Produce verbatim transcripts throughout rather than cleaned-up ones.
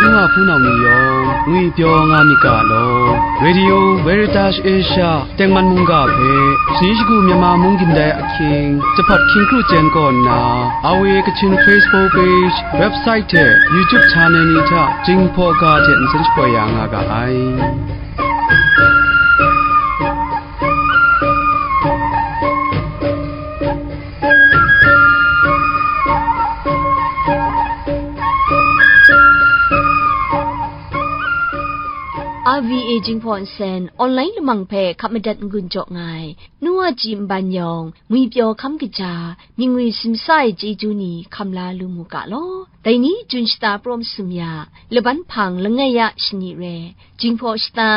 nu wa hpunau ni yawng ngwi pyaw nga myit ga law. Radio Veritas Asia tengman mungga hpe, shani shagu Myanmar mung gindai ahkying, jahpat hkying kru chyen kaw nna, R V A Kachin Facebook page, website hte YouTube channel ni hta Jinghpaw ga hte nsen shapoi ya nga ga ai. R V A Jinghpaw Nsen online lamang hpe hkap madat n-gun jaw nga ai, nu wa ji nban yawng, ngwi pyaw hkam kaja, myit ngwi simsa ai chyeju ni hkam la lu mu ga law. Dai ni, Jun shata prum sum ya, laban hpang langai ya shani re, Jinghpaw shata,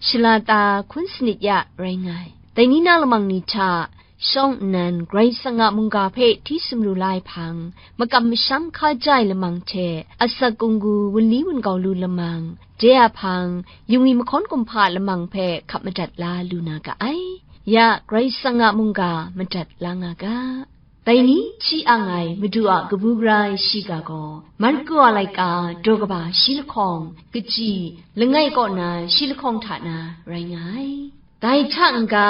shala ta hkun sanit ya rai nga ai. Dai ni na lamang ni hta, shawng nnan Karai Kasang a mungga hpe hti sumru la ai hpang, makam masham hkaja ai lamang hte, asak kunggu wunli wungau lu lamang, de a hpang, yungwi mahkawn kumhpa lamang hpe hkap madat la lu na ga ai. Ya, Karai Kasang a mungga madat la nga ga. Dai ni hti ang ai Madu a kabu gara ai shiga gaw, Marku a laika, daw kaba shi lahkawng, kaji, langai kaw na shi lahkawng hta na rai nga ai. Dai hta n-ga,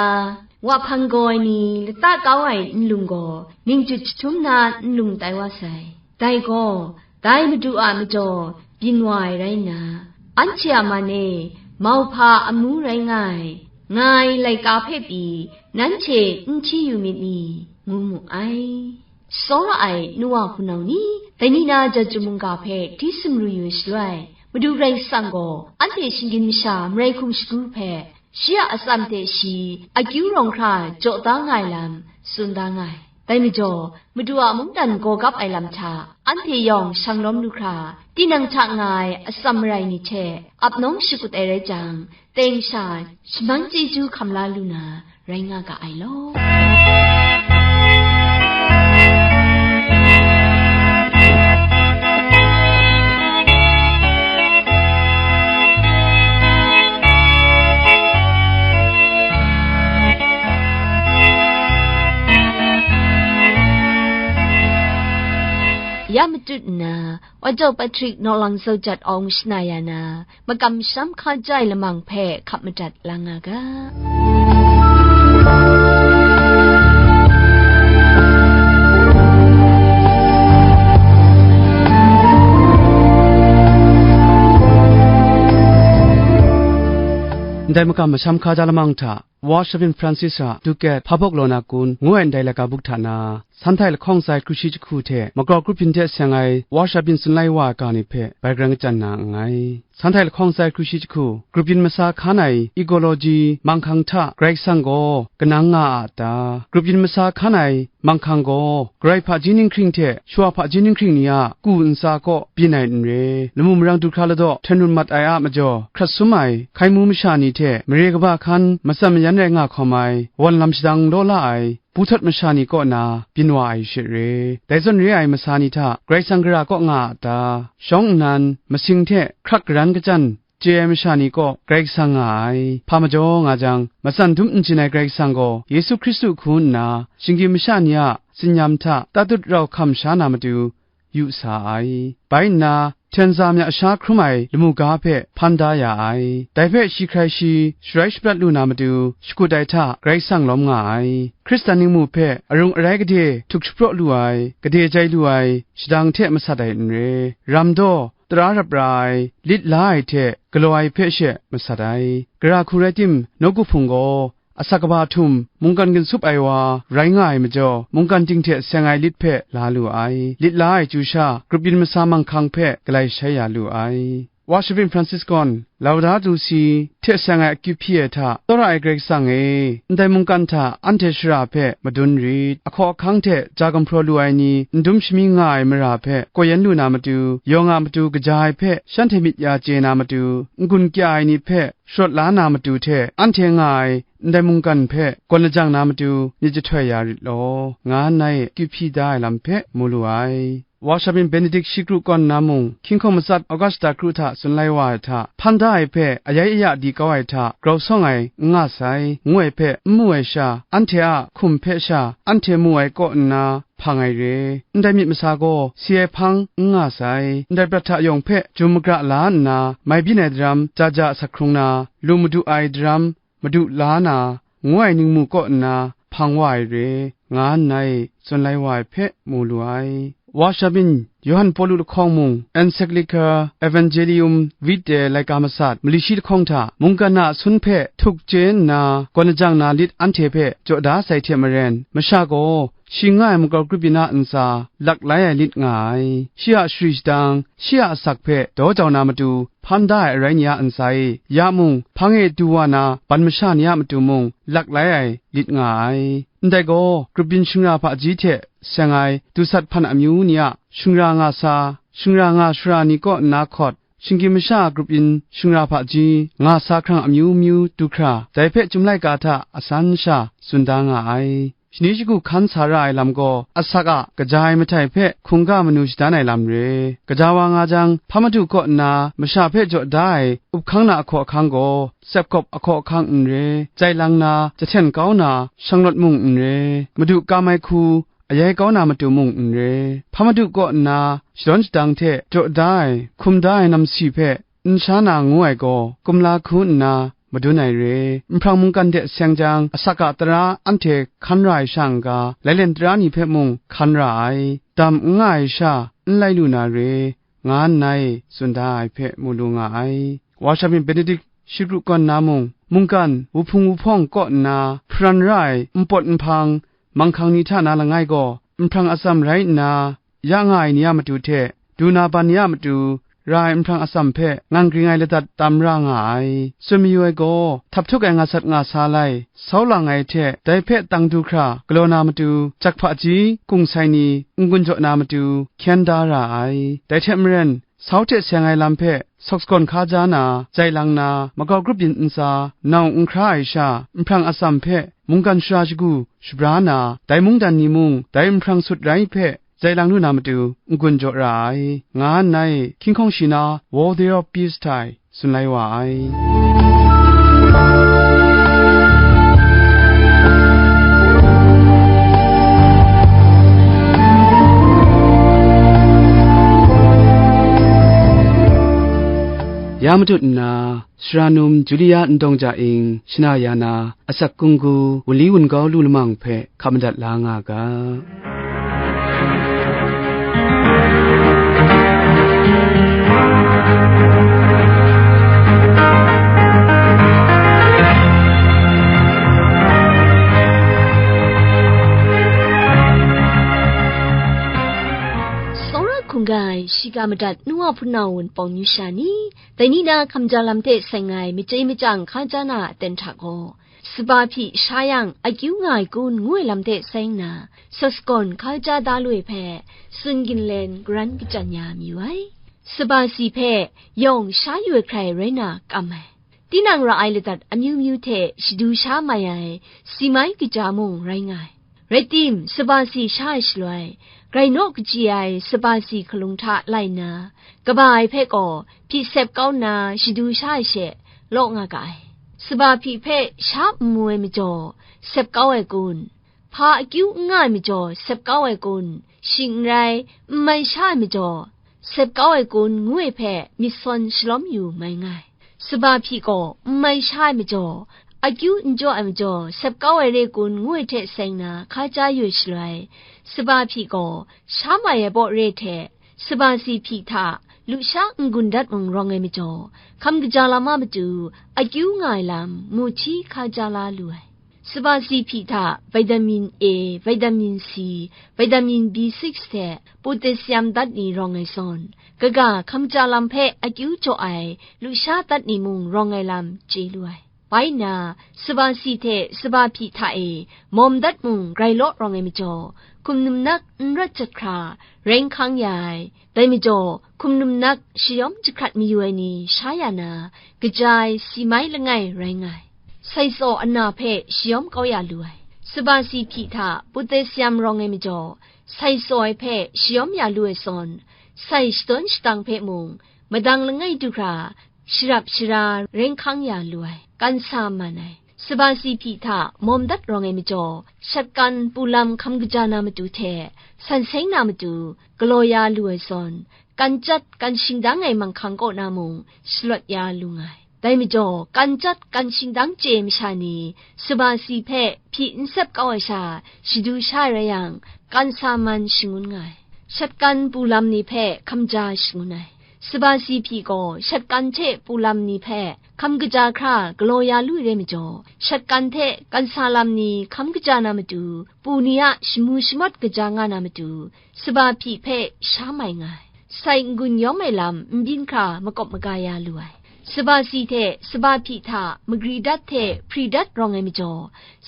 wa hpang gaw ai ni lata kau ai nlung gaw, ningdut jahtum na nlung tai wa sai. Dai gaw, dai Madu a majaw byin wa ai rai nna, anhte a man e mauhpa amu rai nga ai, nga ai laika hpe pyi nanhte n hti yu myit ni? Ngu mu ai. Tsawra ai nu wa hpunau ni, dai ni na Jahtum mungga hpe hti sumru yu shaloi, Madu Karai Kasang gaw anhte shinggyim masha marai hkum shagu hpe, shi a atsam hte shi akyu rawng hkra jaw da nga ai lam tsun da nga ai. Dai majaw, Madu a mungdan gaw gap ai lam hta, anhte yawng shang lawm lu hkra, tinang hta nga ai atsam marai ni hte ap nawng shakut ai rai jang, teng sha shamang chyeju hkam la lu na rai nga ga ai law. Ya matut nna, Wa Jau Patrick nawlang zaujat awng shana ya na, makam masham hkaja ai lamang hpe hkap madat la nga ga. Ndai makam masham hkaja lamang hta, Wa Shabyin Francis a Ducat Hpa Bawk Law Na Kun ngu ai ndai laika buk hta na, San Htai lahkawng tsa ai kru shi jahku hte makau kru byin hte seng ai Wa Shabyin Tsun Lai Wa ai ga ni hpe bai grang kachyan na nngai. San Htai lahkawng tsa ai kru shi jahku, grup yin masa hkan ai ecology manghkang hta Karai Kasang gaw kanang nga a ta? Grup yin masa hkan ai manghkang gaw Karai hpaji ninghkring hte shawa hpaji ninghkring ni a ku ntsa kaw byin ai n re, lamu marang du hkra ladaw hten run mat ai a majaw, hkrat sum ai hkai mu masha ni hte mare kaba hkan matsan mayan rai nga hkawm ai, wan lam shadang law la ai, bu htawt masha ni kaw na byin wa ai she re. Dai zawn re ai masa ni hta Karai Kasang gara kaw nga a ta? Shawng nnan, masing hte hkrak garan kachyan chye ai masha ni kaw Karai Kasang nga ai. Hpa majaw nga jang, matsan dum n chyin ai Karai Kasang gaw Yesu Hkristu hku nna, shinggyim masha ni a tsinyam hta tatut rau hkam sha na matu, yu sa ai. Bai nna, hten za mya sha hkrum ai lamu ga hpe hpan da ya ai. Dai hpe shi hkrai shi sharai shaprat lu na matu, shakut ai hta Karai Kasang lawm nga ai. Hkristan ningmu hpe arung arai gade htuk shapraw lu ai, gade jai lu ai, shadang hte masat ai n re. Ram daw, tara rap ra ai, lit la ai hte galaw ai hpe she masat ai. Gara hku rai tim, nawku hpung gaw, asak kaba htum mungkan ginsup ai wa rai nga ai majaw, mungkan ting hte seng ai lit hpe la lu ai. Lit la ai chyu sha, grup yin masa manghkang hpe galai shai ya lu ai. Wa Shabyin Francis gaw, Laudato Si hte seng ai akyu hpyi ai hta, tsawra ai Karai Kasang e, ndai mungkan hta anhte shara hpe madun rit, ahkaw ahkang hte ja gumhpraw lu ai ni, n dum shami nga ai mara hpe kaw yan lu na matu, yawng a matu kaja ai hpe shanhte myit ya chye na matu, n-gun kya ai ni hpe sharawt la na matu hte anhte nga ai ndai mungkan hpe gawn lajang na matu myit jahtoi ya rit law, nga nna e akyu hpyi da ai lam hpe mu lu ai. Wa Shabin Benedict shi kru kaw nna mung, hkying hkawng matsat Augusta kru hta tsun lai wa ai hta, hpan da ai hpe ayai aya di kau ai hta grau sawng ai n nga sai, ngu ai hpe n mu ai sha, anhte a hkum hpe sha, anhte mu ai kaw nna hpang ai re. Ndai myit masa gaw si ai hpang n nga sai, ndai prat hta yawng hpe jum magra la nna, mai byin ai daram ja ja asak hkrung na, lu madu ai daram madu la na, ngu ai ningmu kaw nna hpang wa ai re, nga nngai, tsun lai wa ai hpe mu lu ai. Wa Shabin, Yawhan Pawlu lahkawng mung, Encyclical Evangelium Vitae laika masat, mali shi lahkawng hta, mungkan a sun hpe htuk chye nna, gawn ajang na lit anhte hpe jaw da sai hte maren, masha gaw, shi nga ai makau grup yin a ntsa lak lai ai lit nga ai. Shi a shari shadang, shi a asak hpe daw jau na matu hpan da ai arai ni a ntsa e, ya mung, hpang e du wa na ban masha ni a matu mung lak lai ai lit nga ai. Ndai gaw, grup yin shingra hpaji hte seng ai dusat hpan amyu ni a shingra nga sa, shingra nga sara ni kaw nna hkawt, shinggyim masha a grup yin shingra hpaji nga sa hkrang amyu myu du hkra, dai hpe Chyum laika hta asan sha tsun da nga ai. Shani shagu hkan sa ra ai lam gaw, asak a kaja ai mahtai hpe hkungga manu shadan ai lam re. Kaja wa nga jang, hpa madu kaw nna masha hpe jaw da ai up hkang na ahkaw ahkang gaw, tsep kawp ahkaw ahkang n re, jai lang na, jahten kau na, shanglawt mung n re, madu kam ai hku, ayai kau na matu mung n re, hpa madu kaw nna shadawn shadang hte jaw da ai, hkum da ai namsi hpe n sha na ngu ai gaw, kumla hku nna madun ai re. Nhprang mungkan de seng jang, asak a tara anhte hkan ra ai sha n-ga, lailen tara ni hpe mung hkan ra ai, dam n nga ai sha, n lai lu na re, nga nngai, tsun da ai hpe mu lu nga ai. Wa Shabin Benedict shi kru kaw nna mung, mungkan wuhpung wuhpawng kaw nna hparan ra ai npawt nhpang, manghkang ni hta na langai gaw, nhprang atsam rai nna, ya nga ai ni a matu hte, du na ban ni a matu, ra ai nhprang atsam hpe ngang gring ai ladat tam ra nga ai. Tsun mayu ai gaw, htap htuk ai nga sat nga sa lai, sau lang ai hte, dai hpe tang du hkra galaw na matu, jak hpaji, kung sai ni, n-gun jaw na matu, hkyen da ra ai. Dai hte maren, sau hte seng ai lam hpe sawk sagawn hka ja na, jai lang na, makau grup yin ntsa, nau n hkra ai sha, nhprang atsam hpe mungkan shara shagu shabra na, dai mungdan ni mung dai nhprang sut rai hpe jai lang lu na matu n-gun jaw ra ai, nga nngai, hkying hkawng shi na Worthy of Peace hta e tsun lai wa ai. Ya matut nna, Sara num Julia Ndawng Ja Ing shana ya na asak kunggu wunli wungau lu lamang hpe hkap madat la nga ga. Tsawra hkungga ai shiga madat nu wa hpunau wunpawng myu sha ni, dai ni na hkamja lam hte seng ai machye machyang hka ja na a aten hta gaw, saba hpyi sha yang akyu nga ai kun ngu ai lam hte seng na, sawk sagawn hka ja da lu ai hpe, tsun ginlen garan kachyan ya mayu ai. Saba si hpe yawng sha yu ai hkrai rai na kam ai. Tinang ra ai ladat amyu myu hte shadu sha mai ai, si mai kaja mung rai nga ai. Rai tim, saba si sha ai shaloi, grai naw kachyi ai saba si hkalung hta lai nna, kaba ai hpe gaw hpyi sep kau nna shadu sha ai she law nga ga ai. Saba hpyi hpe sha n mu ai majaw, sep kau ai kun? Hpa akyu n nga ai majaw, sep kau ai kun? Shing n rai, n mai sha ai majaw, sep kau ai kun? Ngu ai hpe myit sawn shalawm yu mai nga ai. Saba hpyi gaw n mai sha ai majaw, akyu n jaw ai majaw, sep kau ai re kun? Ngu ai hte seng na hka ja yu ai shaloi, saba hpyi gaw sha mai ai baw re hte, saba si hpyi hta lusha n-gun dat mung rawng ai majaw, hkam kaja lam a matu akyu nga ai lam mu hti hka ja la lu ai. Saba si hpyi hta vitamin A, vitamin C, vitamin B six hte potassium dat ni rawng ai zawn, kaga hkam ja lam hpe akyu jaw ai lusha dat ni mung rawng ai lam chye lu ai. Bai nna, saba si hte saba hpyi hta e mawm dat mung grai law rawng ai majaw, hkum num nak n rawt jat hkra, reng hkang ya ai. Dai majaw, hkum num nak shayawm jahkrat mayu ai ni sha ya na, kaja ai si mai langai rai nga ai. Sai tsaw ana hpe shayawm kau ya lu ai. Saba si hpyi hta potassium rawng ai majaw, sai tsaw ai hpe shayawm ya lu ai zawn, sai shadawn shadang hpe mung madang langai du hkra sharap shara rai hkang ya lu ai, kan sa man ai. Sabasi hpyi hta mawm dat rawng ai majaw, shatkan pulam hkam kaja na matu hte san seng na matu galaw ya lu ai zawn, kan chyat kan shingdang ai manghkang kaw na mung shalawt ya lu nga ai. Dai majaw, kan chyat kan shingdang chye ai masha ni, Sabasi hpe hpyi n sep kau ai sha shadu sha ai rai yang, kan sa man shangun nga ai. Shatkan pulam ni hpe hkam ja shangun ai. Sabasi hpyi gaw shatkan hte pulam ni hpe hkam kaja hkra galaw ya lu ai rai majaw, shatkan hte kan sa lam ni hkam kaja na matu, pu ni a shamu shamawt kaja nga na matu, Saba hpyi hpe sha mai nga ai. Sai n-gun yawm ai lam n byin hkra makawp maga ya lu ai. Sabasi hte saba hpyi hta magri dat hte hpri dat rawng ai majaw,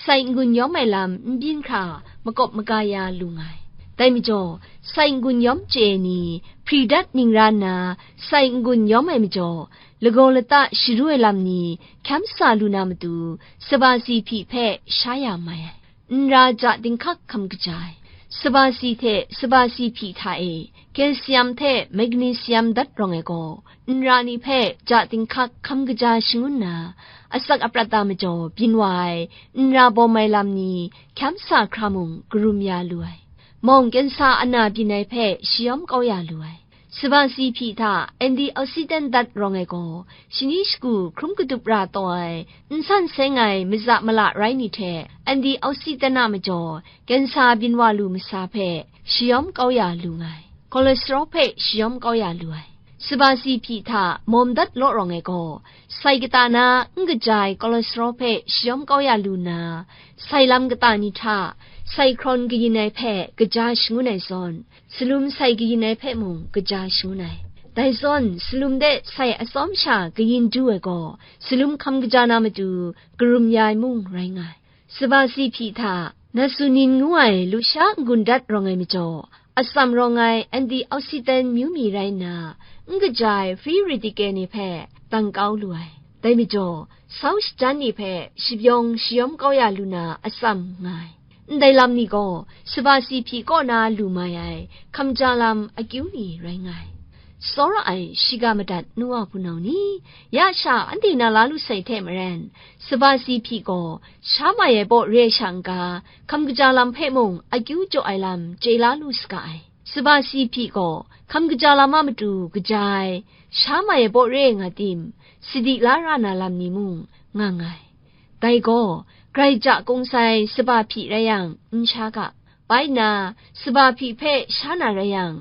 sai n-gun yawm ai lam n byin hkra makawp maga ya lu nga ai. Dai majaw, sai n-gun yawm chye ai ni, hpri dat ning ra nna, sai n-gun yawm ai majaw, lagaw lata sharu ai lam ni hkyam sa lu na matu, Sabasi hpyi hpe sha ya mai ai. Nra ja dinghkak hkam kaja ai. Sabasi hte sabasi hpyi hta e, kalsiam hte magnesium dat rawng ai gaw, nra ni hpe ja dinghkak hkam kaja shangun nna, asak aprat a majaw byin wa ai, nra bawm ai lam ni hkyam sa hkra mung karum ya lu ai. Mawng kensa ana byin ai hpe shayawm kau ya lu ai. Sabasi hpyi hta antioxidant dat rawng ai gaw, shani shagu hkrum kadup ra taw ai, n san seng ai maza mala rai ni hte antioxidant a majaw, kensa byin wa lu masa hpe shayawm kau ya lu nga ai, cholesterol hpe shayawm kau ya lu ai. Sabasi hpyi hta mawm dat law rawng ai gaw, sai kata na n kaja ai cholesterol hpe shayawm kau ya lu nna, sai lam kata ni hta sai hkrawn kayin ai hpe kaja shangun ai zawn, salum sai kayin ai hpe mung kaja shangun ai. Dai zawn, salum de sai atsawm sha kayin du ai gaw, salum hkam kaja na matu karum ya ai mung rai nga ai. Sabasi hpyi hta, nasunin ngu ai lusha n-gun dat rawng ai majaw, atsam rawng ai antioxidant myu mi rai nna, n kaja ai free radical ni hpe tang kau lu ai. Dai majaw, sau shajan ni hpe shapyawng shayawm kau ya lu na atsam nga ai. Ndai lam ni gaw, Sabasi hpyi kaw na lu mai ai hkamja lam akyu ni rai nga ai. Tsawra ai shiga madat nu wa hpunau ni, ya sha anhte na la lu sai hte maren, Sabasi hpyi gaw sha mai ai baw re ai sha n-ga, hkam kaja lam hpe mung akyu jaw ai lam chye la lu saga ai. Sabasi hpyi gaw hkam kaja lam a matu kaja ai, sha mai ai baw re ai nga tim, sadi la ra na lam ni mung nga nga ai. Dai gaw, grai ja kung sai saba hpyi rai yang, n sha ga. Bai nna, saba hpyi hpe sha na rai yang,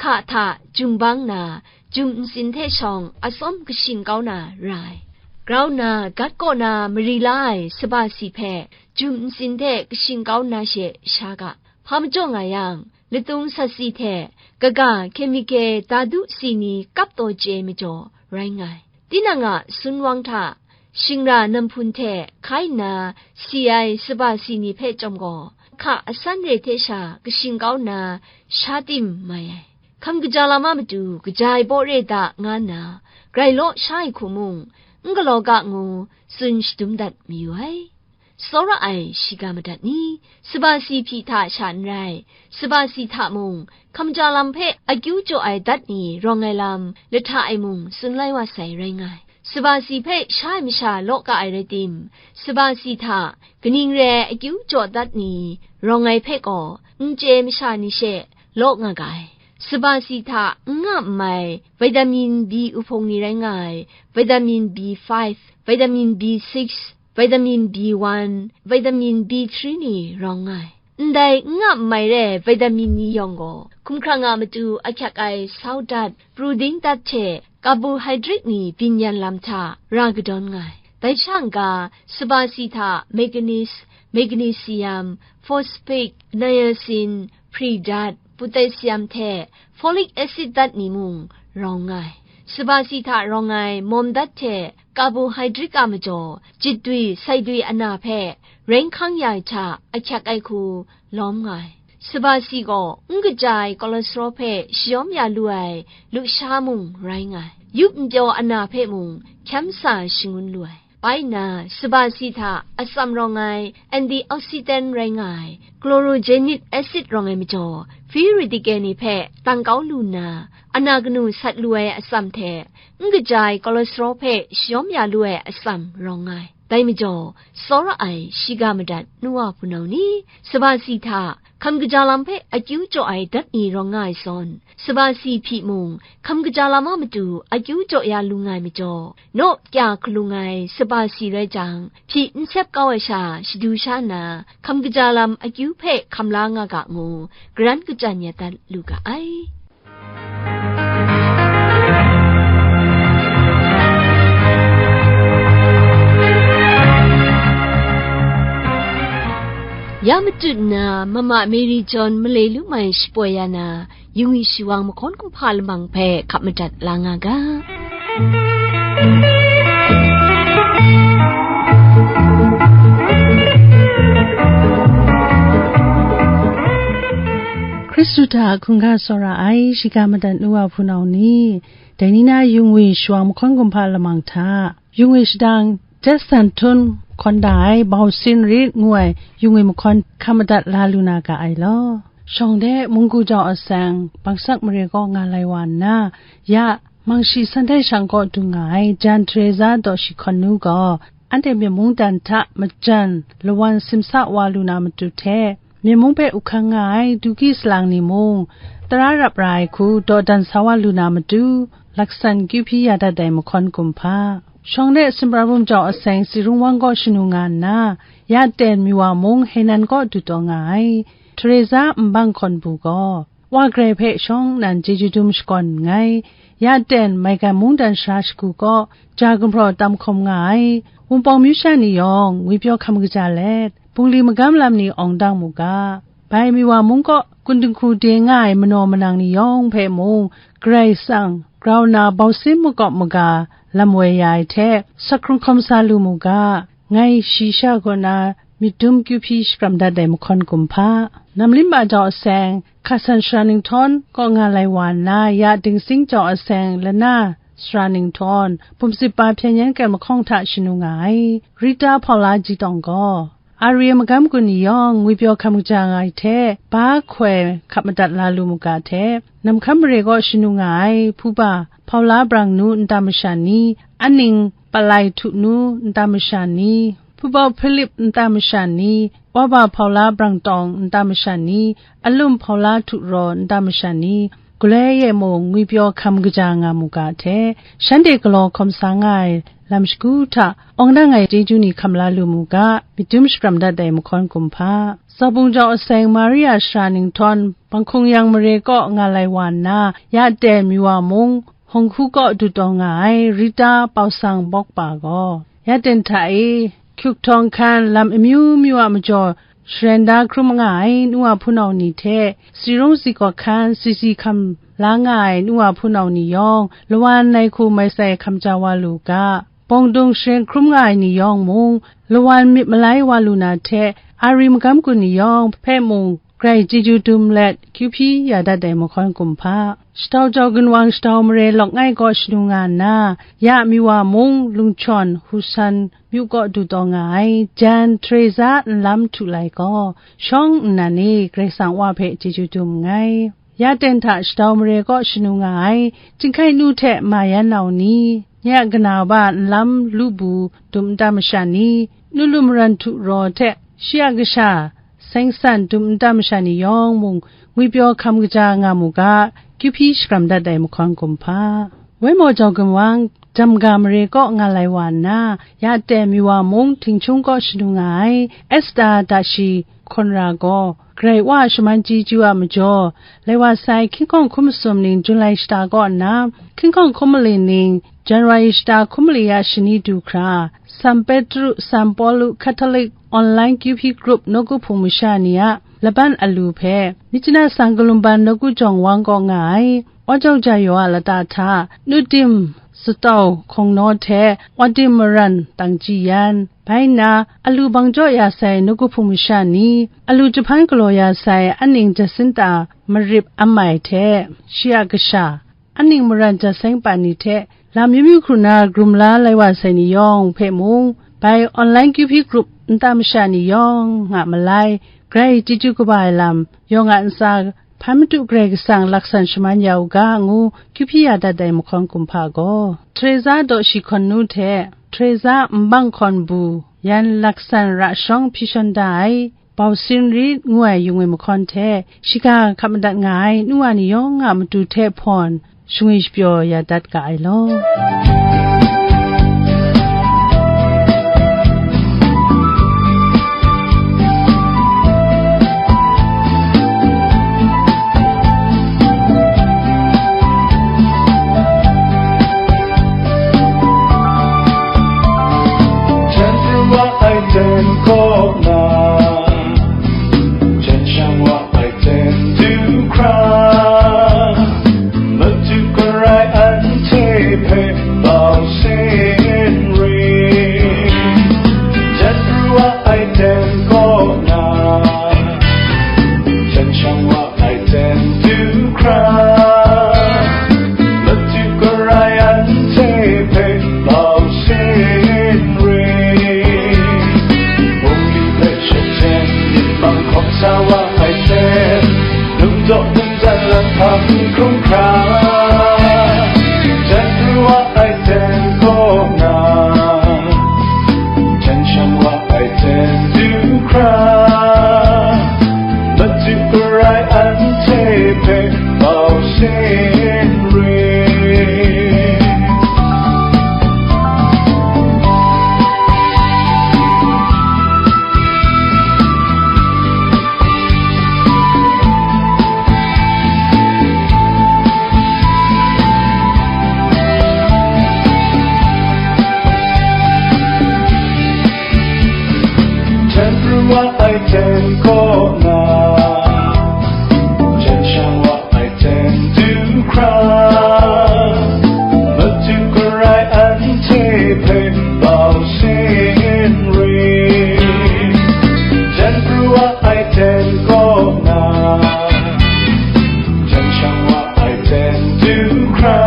hka hta jum bang na, jum ntsin hte shawng atsawm kashin kau na ra ai. Grau nna, gat kaw na mari la ai saba si hpe, jum ntsin hte kashin kau nna she sha ga. Hpa majaw nga yang, latung sat si hte, kaga, kemike, dadu si ni kap taw chye ai majaw rai nga ai. Tinang a sunwang hta, shingra namhpun hte hkai nna si ai saba si ni hpe chyawm gaw, hka asan re hte sha kashin kau nna, sha tim mai ai. Hkam kaja lam a matu kaja ai baw re da nga nna, grai law sha ai hku mung, n galaw ga ngu tsun shadum dat mayu ai. Tsawra ai shiga madat ni, saba si hpyi hta sha n rai, saba si hta mung, hkamja lam hpe akyu jaw ai dat ni rawng ai lam, lahta e mung tsun lai wa sai rai nga ai. Saba si hpe sha ai masha law ka ai rai tim, saba si hta kaning re ai akyu jaw dat ni rawng ai hpe gaw, n chye ai masha ni she law nga ga ai. Saba si hta n nga n mai, vitamin B uhpung ni rai nga ai, vitamin B five, vitamin B six, vitamin B one, vitamin B three ni rawng nga ai. Ndai n nga n mai re ai vitamin ni yawng gaw, hkumhkrang a matu ahkyak ai sau dat, pru ding dat hte carbohydrate ni byin yan lam hta ra kadawn nga ai. Dai sha n-ga, saba si hta manganese, magnesium, phosphate, niacin, prit dat, potassium hte folic acid dat ni mung rawng nga ai. Saba si hta rawng ai mawm dat hte carbohydrate a majaw, jitdwi saidwi ana hpe rai hkang ya ai hta ahkyak ai hku lawm nga ai. Saba si gaw n kaja ai cholesterol hpe shayawm ya lu ai lusha mung rai nga ai. Yup n pyaw ana hpe mung hkyam sa shangun lu ai. Bai nna, saba si hta atsam rawng ai antioxidant rai nga ai chlorogenic acid rawng ai majaw, Phi ridike ni hpe tang kau lu nna, ana kanu sat lu ai atsam hte n kaja ai cholesterol hpe shayawm ya lu ai atsam rawng nga ai. Dai majaw, tsawra ai shiga madat nu wa hpunau ni, saba si hta hkam kaja lam hpe akyu jaw ai dat ni rawng nga ai zawn, saba si hpyi mung, hkam kaja lam a matu akyu jaw ya lu nga ai majaw, naw kya hkalung ai saba si rai jang, hpyi n sep kau ai sha shadu sha nna, hkam kaja lam akyu hpe hkam la nga ga ngu, garan kachyan ya dat lu ga ai. Ya matut nna, mama Mary John malai lu mai shapoi ya na, yungwi shawang mahkawn kumhpa lamang hpe hkap madat la nga ga. Hkristu hta hkungga tsawra ai shiga madat nu wa hpunau ni, dai ni na yungwi shawang mahkawn kumhpa lamang hta, yungwi shadang jet san htum hkawn da ai bau sin rit ngu ai yungwi mahkawn hkam madat la lu na ga ai law. Shawng de munggu jau aseng, bangsak mare kaw nga lai wa nna, ya Mangshi san dai shang kaw du nga ai Jan Teresa daw shi hkawn nu gaw, anhte myen mungdan hta majan lawan simsa wa lu na matu hte, myen mung hpe uhkang nga ai Duki salang ni mung, tara rap ra ai hku dawdan sa wa lu na matu, laksan kyu hpyi ya dat ai mahkawn kumhpa. Shawng de sumra bum jau aseng si rung wang kaw shanu nga nna, ya ten mi wa mung Henan kaw du taw nga ai Teresa nbang hkawn bu gaw, Wa grai hpe shawng nnan chyeju dum shakawn nngai. Ya ten maigan mungdan sara shagu kaw, ja gumhpraw tam hkawm nga ai, Wunpawng myu sha ni yawng ngwipyaw hkam kaja let, bungli magam lam ni awng dang mu ga. Bai mi wa mung kaw kun dinghku de nga ai manaw manang ni yawng hpe mung, Karai Kasang grau na bau sin makawp maga lam woi ya ai hte, sak hkrung hkawm sa lu mu ga. Ngai shi sha kaw na myit dum kyu hpyi shakram dat ai mahkawn kumhpa. Namlim ma jau aseng, Hkasan sara ninghtawn kaw nga lai wa nna, ya Dingsing jau aseng, Lana sara ninghtawn, Bumsip pa hpyen yan kren mahkawng hta shanu nga ai, Rita Hpaula ji tawng gaw, Ari magam gun ni yawng ngwipyaw hkam kaja nga ai hte, ba hkoi hkap madat la lu mu ga hte, Namhkam mare kaw shanu nga ai, Hpuba Hpaula brang nu nta masha ni, aning Palai htu nu nta masha ni, Hpubau Hpilip nta masha ni, Waba Hpaula brang tawng nta masha ni, Alum Hpaula htu raw nta masha ni, galoi e mung ngwipyaw hkam kaja nga mu ga hte, shanhte galaw hkawm sa nga ai lam shagu hta, awng dang ai chyeju ni hkam la lu mu ga, myit dum shakram dat ai mahkawn kumhpa. Zaubung jau aseng Maria sara ninghtawn, Banghkung yang mare kaw nga lai wa nna, ya ten mi wa mung, Hawng hku kaw du taw nga ai Rita Pausang Bawkpa gaw, ya ten hta e, Hkyuk htawng hkan lam amyu myu a majaw sharen da hkrum nga ai nu wa hpunau ni hte, si rung si kaw hkan si si hkam la nga ai nu wa hpunau ni yawng, lawan nai hku mai sai hkam ja wa lu ga, bawng dung sharen hkrum nga ai ni yawng mung, lawan myit malai wa lu na hte, Ari magam gun ni yawng hpe mung, Karai chyeju dum let, kyu hpyi ya dat ai mahkawn kumhpa. Shatau jau ginwang shatau mare lawk ngai kaw shanu nga nna, ya mi wa mung lungchawn Husan myu kaw du taw nga ai, jan Teresa nlam htu lai gaw, shawng nnan e Karai Kasang Wa hpe chyeju dum nngai. Ya ten hta shatau mare kaw shanu nga ai, Chyinghkai nu hte Mayan nau ni, nye a kana ba nlam lu bu dum nta masha ni, nu lu maran htu raw hte shi a kasha, seng san dum nta masha ni yawng mung, ngwipyaw hkam kaja nga mu ga, kyu hpyi shakram dat ai mahkawn kumhpa. Waimaw jau ginwang, Jamga mare kaw nga lai wa nna, ya ten mi wa mung Htingchung kaw shanu nga ai, Esta Dashi Hkawn Ra gaw, Karai Wa a shaman chyeju a majaw, lai wa sai hkying hkawng hkum masum ning Julai shata kaw nna, hkying hkawng hkum mali ning January shata hkum mali a shani du hkra, San Petru, San Pawlu Catholic Online Q P Group nawku hpung masha ni a laban alu hpe, Myitkyina Sang Kalumban nawku jawng wang kaw nga ai, Aw Jau Ja Yaw a lata hta, Nu Tim Satau Hkawng Naw hte, Aw Tim Maran Tang Ji Yan, bai nna, alu bang jaw ya sai nawku hpung masha ni, alu jahpan galaw ya sai aning Jacinta Marip Amai hte, shi a kasha, aning maran ja seng pa ni hte, lam myu myu hkru na grum la lai wa sai ni yawng hpe mung, bai online Q P group nta masha ni yawng nga malai, Karai chyeju kaba ai lam, yawng a ntsa Hpan madu Karai Kasang laksan shaman ya u ga, ngu kyu hpyi ya dat ai mahkawn kumhpa gaw, Teresa daw shi hkawn nu hte Teresa nbang hkawn bu yan laksan ra sharawng hpyi shawn da ai, Bau Sin Rit ngu ai yung ai mahkawn hte, shiga hkap madat nga ai nu wa ni yawng a matu hte hpawn, shangwi shapyaw ya dat ga ai law. Jan pru wa ai jan kaw na, jan shang wa ai jan du hkra, madu karai anhte hpe bau sin rit. Jan pru wa ai jan kaw na, jan shang wa ai jan du hkra, madu karai anhte hpe bau sin rit. Bungli hpe shut ten, myit mang hkawm sa wa ai hte, num jaw num jan lam hpa hkrum hkra, jan pru wa ai ten kaw na, jan shang wa ai ten du hkra, madu karai anhte hpe bau sin rit. Jan pru wa ai jan kaw na, jan shang wa ai jan du hkra, madu karai anhte hpe bau sin rit. Jan pru wa ai jan kaw na, jan shang wa ai ten du hkra,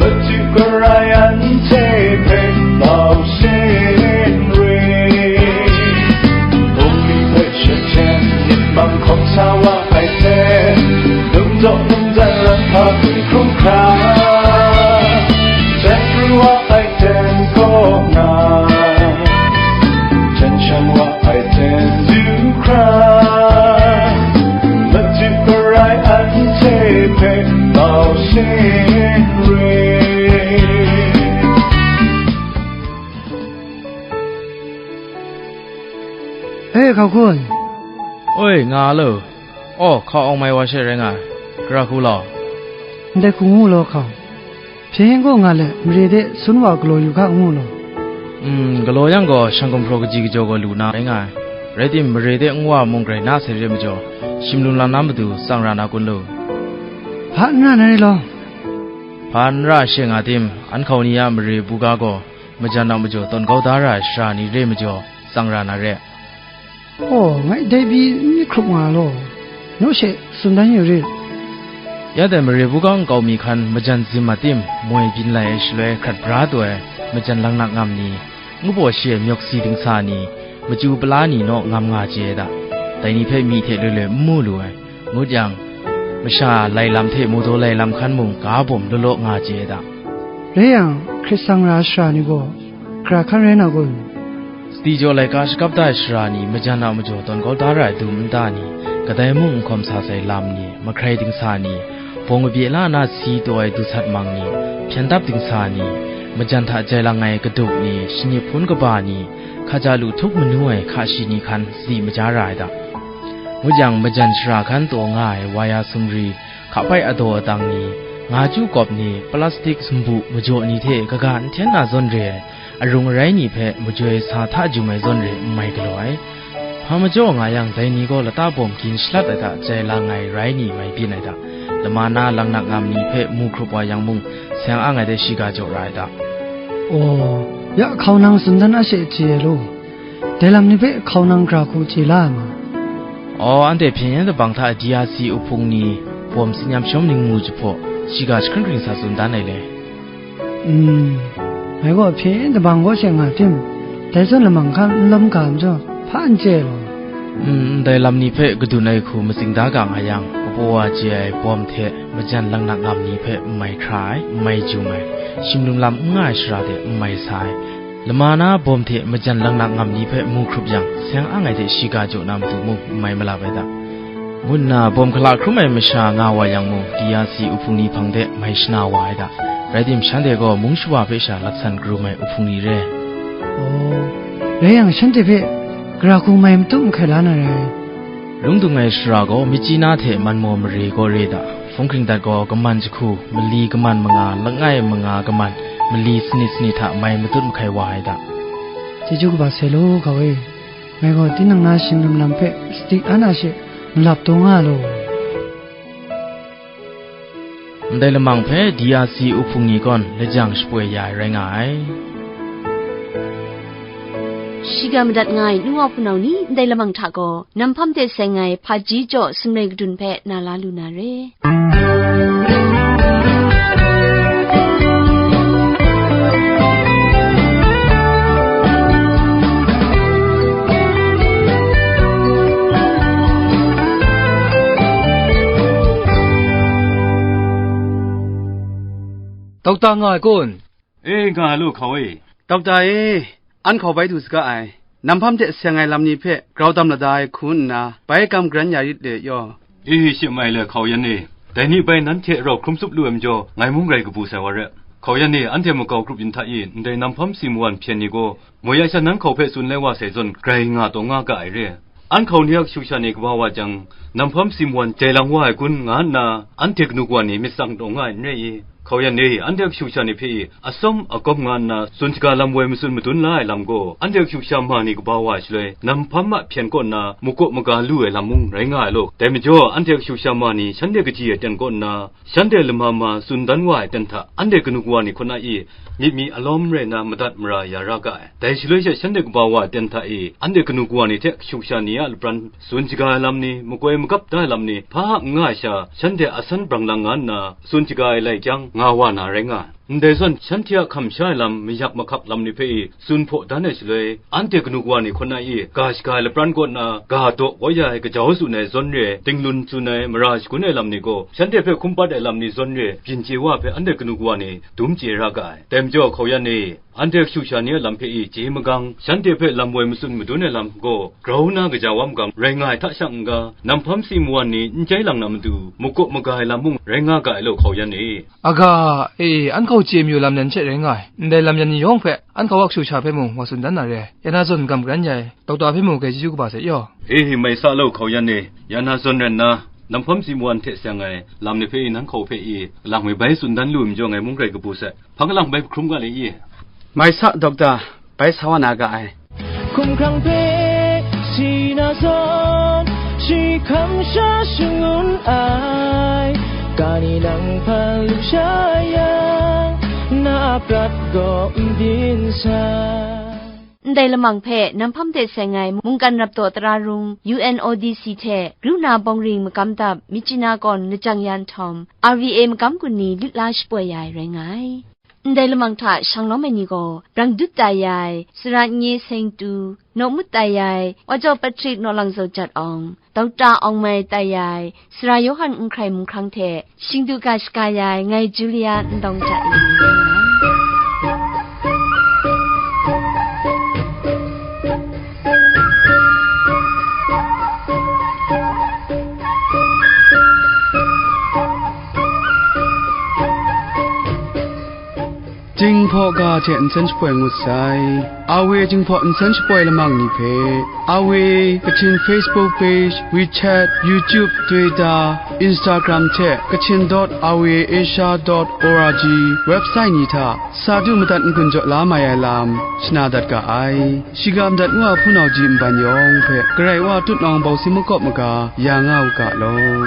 madu karai anhte hpe bau sin rit. Bungli hpe shut ten, myit mang hkawm sa wa ai hte, num jaw num jan lam hpa hkrum hkra, jan pru wa ai ten kaw na, jan shang wa ai ten du hkra, madu karai anhte hpe bau sin rit. E, hkau hkun. Oi, nga lo. Aw, hkau awng mai wa she rai nga ai. Gara hku law. Ndai hku ngu law hkau. Hpyen yen kaw nga let, mare de sun wa galaw yu ga ngu law. Mm, galaw yang gaw, shang gumhpraw kaji kajaw gaw lu na rai nga ai. Rai tim, mare de nwa mung grai na sai re majaw, shim lung lang na matu tsang ra na kun lu? Hpa n ra na re law. Hpa n ra she nga tim, an hkau ni a mare buga gaw, majan a majaw tawn kau da ra ai sara ni re majaw, tsang ra na re. Aw, ngai dai pyi n myit hkrup nga law, naw she tsun dan yu rit. Ya dai mare buga nkau mi hkan majan zim a tim moi byin lai ai shaloi hkrat bra taw ai majan langnak ngam ni, ngu baw shi ai myawk si dingsa ni, machyu pala ni naw ngam nga chye ai da, dai ni hpe myi hte loi loi n mu lu ai, ngut yang, masha lai lam hte mawdaw lai lam hkan mung ga bawm law law nga chye ai da. Rai yang, hkrit tsang ra ai sara ni gaw, gara hkan rai na kun? Sadi jaw laika shakap da ai sara ni, majan a majaw tawn kau da ra ai dum nta ni, kadai mung n hkawm sa sai lam ni, mahkrai dingsa ni, bawng kabye la na si taw ai du sat mang ni, hpyen dap dingsa ni, majan hta jai lang ai kaduk ni, shanip hpun kaba ni, hkaja lu htup manu ai hka shi ni hkan sadi maja ra ai da. Ngut yang, majan sara hkan taw nga ai waya sumri, hkapai adaw adang ni, nga chyu kawp ni, plastik sumbu majaw ni hte kaga n hten na zawn re ai, arung arai ni hpe majoi sa hta jum ai zawn re n mai galaw ai. Hpa majaw nga yang, dai ni gaw lata bawm gin shalat ai hta jai lang ai rai ni mai byin ai da. Lama na langnak ngam ni hpe mu hkrup wa yang mung, seng ang ai de shiga jaw ra ai da. Aw, ya hkau nang tsun dan a she chye ai law. Dai lam ni hpe hkau nang gara hku chye la ai ma? Aw, anhte hpyen yen dabang hta D R C uhpung ni, bawm tsin yam shawm ningmu jahpaw, shiga jahkring kring sa tsun dan ai le. Mm, ngai gaw hpyen yen dabang kaw she nga tim, dai zawn lamang hkan n lawm ga majaw, hpa n chye ai law. Ndai lam ni hpe kadun ai hku matsing da ga nga yang, kabaw wa chye ai bawm hte majan laknak ngam ni hpe n mai hkra ai, n mai jum ai, shimlum lam n nga ai shara de n mai sa ai, lama na bawm hte majan laknak ngam ni hpe mu hkrup yang, seng ang ai hte shiga jaw na matu mung n mai malap ai da, ngu nna bawm hkala hkrum ai masha nga wa yang mung, D R C uhpung ni hpang de mai shana wa ai da. Rai tim, shanhte gaw mung shawa hpe sha latsan karum ai uhpung ni re. Aw, rai yang, shanhte hpe gara hku mai matut mahkai la na rai. Lung dung ai shara gaw myit chyi na hte man maw mare gaw re da, hpung hkring dat gaw kaman jahku, mali kaman manga, langai manga kaman, mali sanit sanit hta mai matut mahkai wa ai da. Chyeju kaba sai law, hkau e. Ngai gaw tinang na shimlum lam hpe sadi an a she malap taw nga law. Ndai lamang hpe D R C uhpung ni gawn lajang shapoi ya ai rai nga ai. Shiga madat nga ai nu wa hpunau ni, ndai lamang hta gaw, nam hpam de seng ai hpaji jaw sumre kadun hpe na la lu na re. Dokta nga ai kun? E, nga ai lu, hkau e. Dokta e, an hkau bai du saga ai. Nam hpam hte seng ai lam ni hpe grau dam lada ai hku nna, bai kam garan ya rit le yaw. E, shi mai le, hkau yan e. Dai ni bai nanhte rau hkrum tsup lu ai majaw, ngai mung rai kabu sai wa re. Hkau yan e, anhte makau grup yin hta e, ndai nam hpam si mawan hpyen ni gaw, moi ya sha nan hkau hpe tsun lai wa sai zawn, grai nga taw nga ga ai re. An hkau ni a kashu kasha ni kaba wa jang, nam hpam si mawan jai lang wa ai kun, nga nna, anhte kanu kawa ni myit tsang taw nga ai n rai i? Hkau yan e, anhte kashu kasha ni hpe i, atsawm agawm nga nna, tsun shaga lam woi matsun madun la ai lam gaw, anhte kashu kasha ma ni kaba wa ai shaloi, nam hpam a hpyen kaw nna, makaw maga lu ai lam mung rai nga ai law. Dai majaw, anhte kashu kasha ma ni shanhte kaji ai aten kaw nna, shanhte lama ma tsun dan wa ai aten hta, anhte kanu kawa ni hkaw na i, myit mi alawm rai nna madat mara ya ra ga ai. Dai shaloi she shanhte kaba wa ai aten hta e, anhte kanu kawa ni hte kashu kasha ni a lapran tsun shaga ai lam ni, makoi magap da ai lam ni, hpa n nga ai sha, shanhte asan brang lang nga nna, tsun shaga ai lai chyang nga wa na rai nga ai. Ndai zawn, shanhte a hkam sha ai lam, mayak mahkak lam ni hpe e tsun hpaw dan ai shaloi, anhte kanu kawa ni hkaw na i, ga shaga ai lapran kaw nna, ga daw kau ya ai, kajau tsun ai zawn re, tinglun tsun ai, mara shagun ai lam ni gaw, shanhte hpe hkum pat ai lam ni zawn re, byin chye wa hpe anhte kanu kawa ni dum chye ra ga ai. Dai majaw, hkau yan e, anhte kashu kasha ni a lam hpe e chye magang, shanhte hpe lam woi matsun madun ai lam gaw, grau na kaja wa magang rai nga ai hta shang n ga, nam hpam si mawan ni n jai lang na matu, makaw maga ai lam mung rai nga ga ai law, hkau yan e. Aga, e, an hkau chye mayu lam yan she rai nga ai. Ndai lam yan ni yawng hpe, an hkau a kashu kasha hpe mung wa tsun dan na re. Ya na zawn gam garan ya ai, dokta hpe mung grai chyeju kaba sai yaw. E, mai sa law, hkau yan e. Ya na zawn rai nna, nam hpam si mawan hte seng ai lam ni hpe i, nan hkau hpe i, lang mi bai tsun dan lu ai majaw, ngai mung grai kabu sai. Hpang lang bai hkrum ga le i? Mai sa, dokta, bai sa wa na ga ai. Hkumhkrang hpe si na zawn, shi hkam sha shangun ai, ga ni nang hpan lu sha yang, na a prat gaw n byin sai. Ndai lamang hpe nam hpam de seng ai mungkan rap taw tara rung, U N O D C hte, kru na bawng ring magam dap Myitkyina kawn lajang ya nhtawm, R V A magam gun ni lit la shapoi ya ai rai nga ai. Ndai lamang hta shang lawm ai ni gaw, Brangdut tai ai, Sara Nye Seng Tu, Naw Mut tai ai, Wa Jaw Patrick Naw Lang Zaw Jat Awng, Dokta Awng Mai tai ai, Sara Yawhan N Hkrai Mung Hkrang hte shingdu ga shaga ya ai, ngai Julia N Dawng Jat E. Jinghpaw ga hte nsen shapoi ngut sai. Awe Jinghpaw nsen shapoi lamang ni hpe, Awe Kachin Facebook page, WeChat, YouTube, Twitter, Instagram hte Kachin dot awe asia dot org website ni hta sa du madat n-gun jaw la mai ai lam shana dat ga ai. Shiga madat ngu a hpunau ji nban yawng hpe, Karai Wa tutnawng bawsi makawp maga ya nga u ga law.